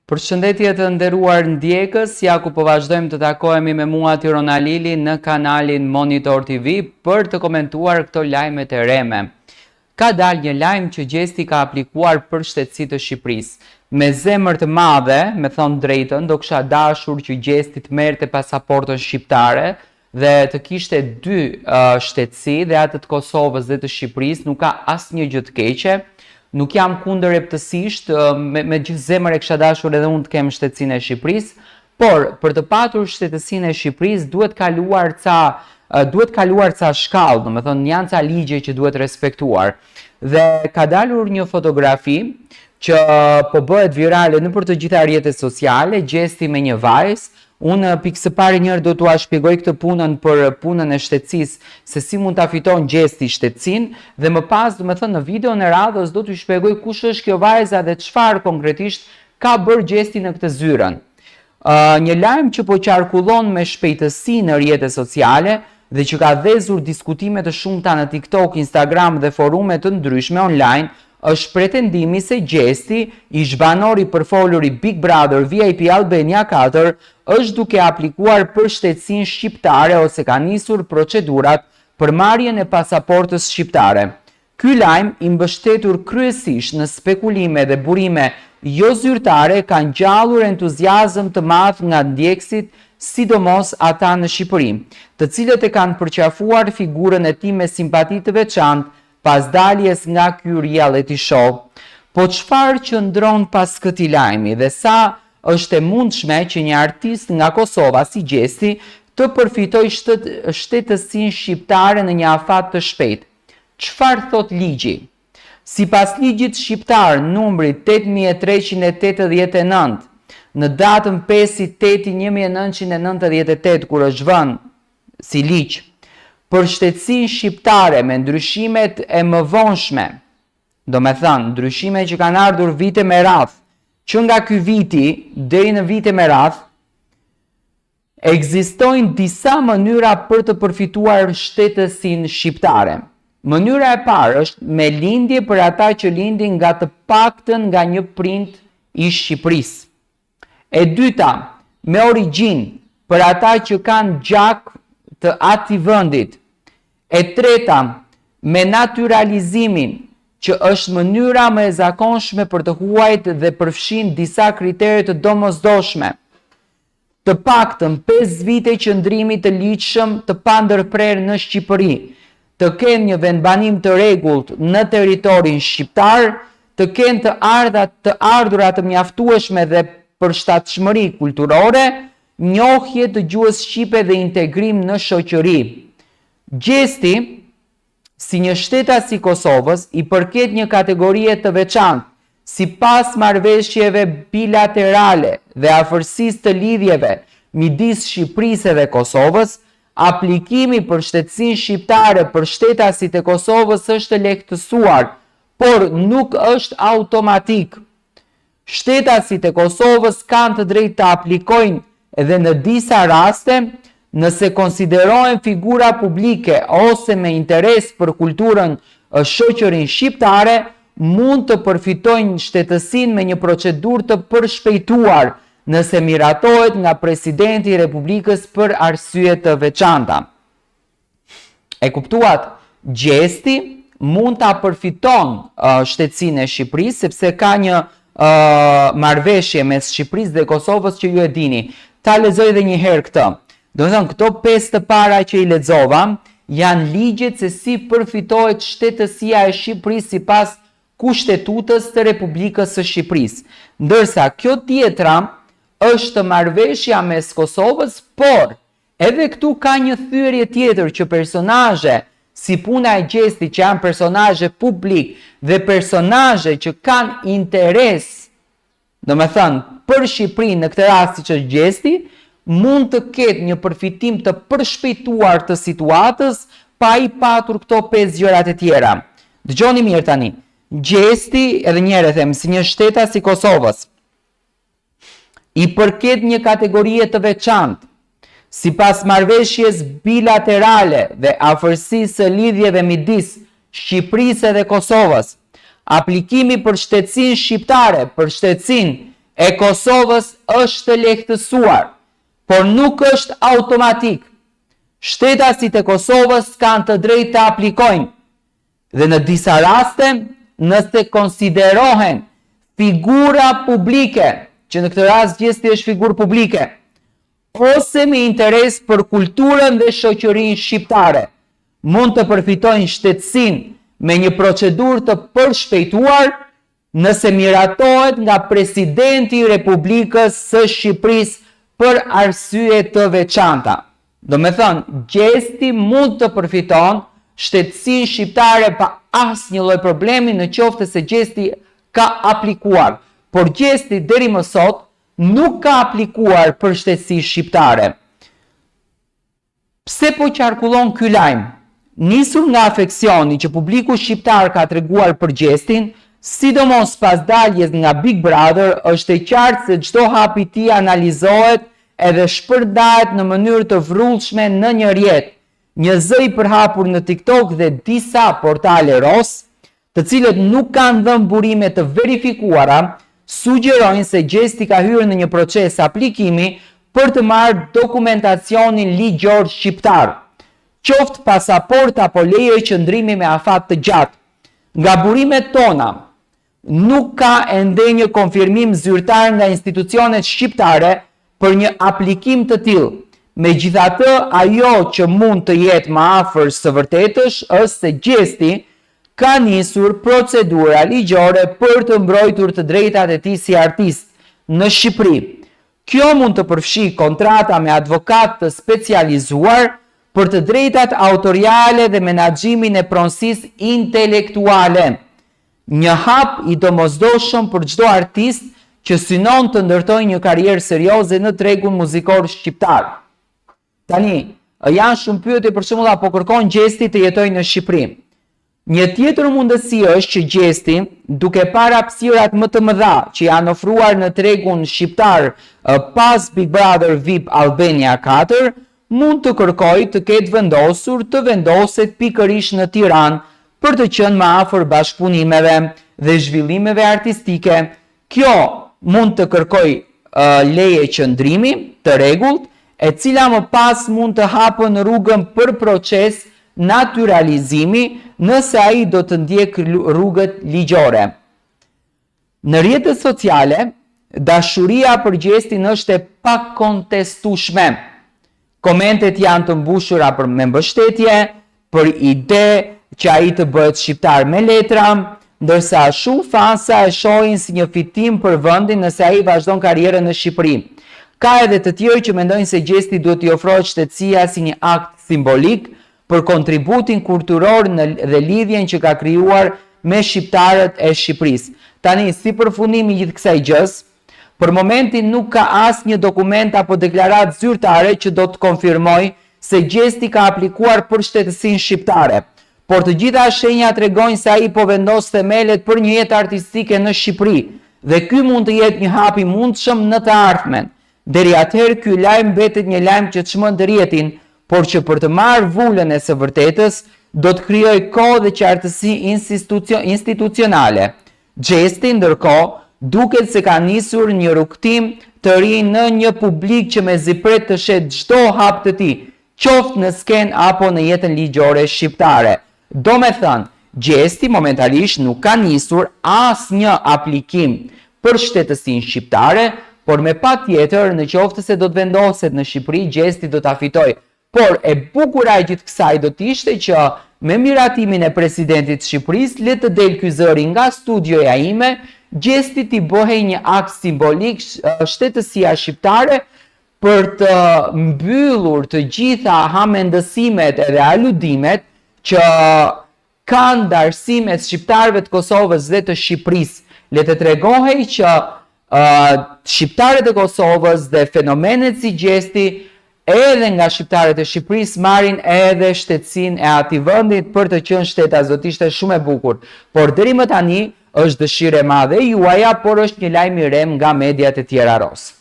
Përshëndetje të nderuar ndjekës, ja ku po vazhdojmë të takohemi me mua Tiron Alili në kanalin Monitor TV për të komentuar këto lajmet e reme. Ka dalë një lajm që Gjesti ka aplikuar për shtetësi të Shqipërisë. Me zemër të madhe, me thonë drejtën, do kisha dashur që Gjesti të merrte pasaportën shqiptare dhe të kishte dy shtetësi dhe atë të Kosovës dhe të Shqipërisë, nuk ka asnjë gjë të keqe. Nuk jam kundër rreptësisht, me, me gjithë zemër e kisha dashur edhe unë të kem shtetësinë e Shqipërisë, por për të patur shtetësinë e Shqipërisë duhet kaluar ca duhet kaluar ca shkallë, domethënë janë ca ligje që duhet respektuar. Dhe ka dalur një fotografi që po bëhet virale nëpër të gjitha rrjetet sociale, Gjesti me një vajzë, Unë pikë së pari njëherë do t'ua shpjegoj këtë punën për punën e shtetësisë, se si mund ta fiton Gjesti shtetësinë dhe më pas, domethënë në videon e radhës do t'ju shpjegoj kush është kjo vajza dhe çfarë konkretisht ka bërë Gjesti në këtë zyrën. Një lajm që po qarkullon me shpejtësi në rrjete sociale dhe që ka dhezur diskutime të shumta në TikTok, Instagram dhe forume të ndryshme online është pretendimi se Gjesti, ish-banor i përfolur i Big Brother VIP Albania 4, është duke aplikuar për shtetësinë shqiptare ose ka nisur procedurat për marrjen e pasaportës shqiptare. Ky lajm, i mbështetur kryesisht në spekulime dhe burime jozyrtare, ka ngjallur entuziazëm të madh nga ndjekësit, sidomos ata në Shqipëri, të cilët e kanë përqafuar figurën e tij me simpati të veçantë pas daljes nga ky reality show. Po çfarë qëndron pas këtij lajmi dhe sa është e mundshme që një artist nga Kosova si Gjesti të përfitojë shtetësinë shqiptare në një afat të shpejtë? Çfarë thotë ligji? Sipas ligjit shqiptar numri 8389, në datën 5 tetë 1998 kur është vënë si ligj për shtetësinë shqiptare me ndryshimet e mëvonshme, domethënë ndryshime që kanë ardhur vite me radhë, që nga ky viti deri në vite me radhë, ekzistojnë disa mënyra për të përfituar shtetësinë shqiptare. Mënyra e parë është me lindje për ata që lindin nga të paktën nga një prind i Shqipërisë. E dyta, me origjinë, për ata që kanë gjak të atij vendit. E treta, me natyralizimin, që është mënyra më e zakonshme për të huajt dhe përfshin disa kritere të domosdoshme. Të paktën 5 vite qëndrimi të ligjshëm të pandërprerë në Shqipëri, të kenë një vendbanim të rregullt në territorin shqiptar, të kenë të ardha të ardhura të mjaftueshme dhe përshtatshmëri kulturore, njohje të gjuhës shqipe dhe integrim në shoqëri. Gjesti, si një shtetas i Kosovës, i përket një kategorie të veçantë, sipas marrëveshjeve bilaterale dhe afërsisë të lidhjeve midis Shqipërisë dhe Kosovës, aplikimi për shtetësinë shqiptare për shtetasit e Kosovës është lehtësuar, por nuk është automatik. Shtetasit e Kosovës kanë të drejtë të aplikojnë edhe në disa raste, nëse konsiderohen figura publike ose me interes për kulturën e shoqërinë shqiptare, mund të përfitojnë shtetësinë me një procedurë të përshpejtuar, nëse miratohet nga Presidenti i Republikës për arsye të veçanta. E kuptuat? Gjesti mund ta përfiton uh, shtetësinë e Shqipërisë sepse ka një uh, marrëveshje mes Shqipërisë dhe Kosovës që ju e dini. Ta lexoj edhe një herë këtë. Domethënë këto pesë të para që i lexova janë ligjet se si përfitohet shtetësia e Shqipërisë sipas Kushtetutës të Republikës së Shqipërisë. Ndërsa kjo tjetra është marrëveshja mes Kosovës, por Edhe këtu ka një thyerje tjetër që personazhe si puna e Gjestit që janë personazhe publik dhe personazhe që kanë interes, domethënë për Shqipërinë në këtë rast siç është Gjesti, mund të ketë një përfitim të përshpejtuar të situatës pa i patur këto pesë gjërat e tjera. Dëgjoni mirë tani. Gjesti, edhe një herë e them, si një shtetas i Kosovës, i përket një kategorie të veçantë, sipas marrëveshjes bilaterale dhe afërsisë së lidhjeve midis Shqipërisë dhe Kosovës. Aplikimi për shtetësinë shqiptare, për shtetësinë e Kosovës është lehtësuar, por nuk është automatik. Shtetasit e Kosovës kanë të drejtë të aplikojnë dhe në disa raste, nëse konsiderohen figura publike, që në këtë rast Gjesti është figurë publike, ose me interes për kulturën dhe shoqërinë shqiptare, mund të përfitojnë shtetësinë me një procedurë të përshpejtuar nëse miratohet nga Presidenti i Republikës së Shqipërisë për arsye të veçanta. Domethënë, Gjesti mund të përfiton shtetësinë shqiptare pa asnjë lloj problemi në qoftë se Gjesti ka aplikuar, por Gjesti deri më sot nuk ka aplikuar për shtetësi shqiptare. Pse po qarkullon ky lajm? Nisur nga afeksioni që publiku shqiptar ka treguar për Gjestin, sidomos pas daljes nga Big Brother, është e qartë se çdo hap i tij analizohet edhe shpërndahet në mënyrë të vrullshme në një rrjet. Një zë i përhapur në TikTok dhe disa portale rozë, të cilët nuk kanë dhënë burime të verifikuara, sugjerojnë se Gjesti ka hyrë në një proces aplikimi për të marrë dokumentacionin ligjor shqiptar, qoftë pasaportë apo leje qëndrimi me afat të gjatë. Nga burimet tona, nuk ka ende një konfirmim zyrtar nga institucionet shqiptare për një aplikim të tillë. Megjithatë, ajo që mund të jetë më afër së vërtetës është se Gjesti ka nisur procedura ligjore për të mbrojtur të drejtat e tij si artist në Shqipëri. Kjo mund të përfshijë kontrata me advokatë të specializuar për të drejtat autoriale dhe menaxhimin e pronësisë intelektuale. Një hap i domosdoshëm për çdo artist që synon të ndërtojë një karrierë serioze në tregun muzikor shqiptar. Tani, janë shumë pyetje për shembull a po kërkon Gjesti të jetojë në Shqipëri. Një tjetër mundësi është që Gjesti, duke parë hapësirat më të mëdha që janë ofruar në tregun shqiptar pas Big Brother VIP Albania 4, mund të kërkojë të ketë vendosur të vendoset pikërisht në Tiranë për të qenë më afër bashkëpunimeve dhe zhvillimeve artistike Kjo mund të kërkojë leje qëndrimi të rregullt, e cila më pas mund të hapën rrugën për proces natyralizimi nëse ai do të ndjekë rrugët ligjore. Në rrjetet sociale, dashuria për Gjestin është e pakontestueshme. Komentet janë të mbushura për me mbështetje, për ide që ai të bëhet shqiptar me letra, ndërsa shumë fansa e shohin si një fitim për vendin nëse ai vazhdon karrierën në Shqipëri. Ka edhe të tjerë që mendojnë se Gjestit duhet t'i ofrohet shtetësia si një akt simbolik për kontributin kulturor në dhe lidhjen që ka krijuar me shqiptarët e Shqipërisë. Tani, si përfundim i gjithë kësaj gjësë, Për momentin nuk ka asnjë dokument apo deklaratë zyrtare që do të konfirmojë se Gjesti ka aplikuar për shtetësinë shqiptare, por të gjitha shenjat tregojnë se ai po vendos themelet për një jetë artistike në Shqipëri dhe ky mund të jetë një hap i mundshëm në të ardhmen. Deri atëherë ky lajm mbetet një lajm që çmend rrjetin, por që për të marrë vulën e së vërtetës do të krijojë kohë dhe qartësi institucionale. Gjesti, ndërkohë, duket se ka nisur një rrugëtim të ri në një publik që mezi pret të sheh çdo hap të tij, qoftë në skenë apo në jetën ligjore shqiptare. Domethënë, Gjesti momentalisht nuk ka nisur asnjë aplikim për shtetësinë shqiptare, por me patjetër në qoftë se do të vendoset në Shqipëri, Gjesti do ta fitojë Por e bukura e gjithë kësaj do të ishte që me miratimin e presidentit të Shqipërisë le të del ky zëri nga studioja ime, Gjestit t'i bëhej një akt simbolik shtetësia shqiptare për të mbyllur të gjitha hamendësimet edhe aludimet që Ka ndarësi mes shqiptarëve të Kosovës dhe të Shqipërisë. Le të tregohej që shqiptarët e Kosovës dhe fenomenet si Gjesti edhe nga shqiptarët e Shqipërisë marrin edhe shtetësinë e atij vendit për të qenë shtetas, do të ishte shumë e bukur. Por deri më tani është dëshirë e madhe e juaja, por është një lajm i rremë nga mediat e tjera rozë.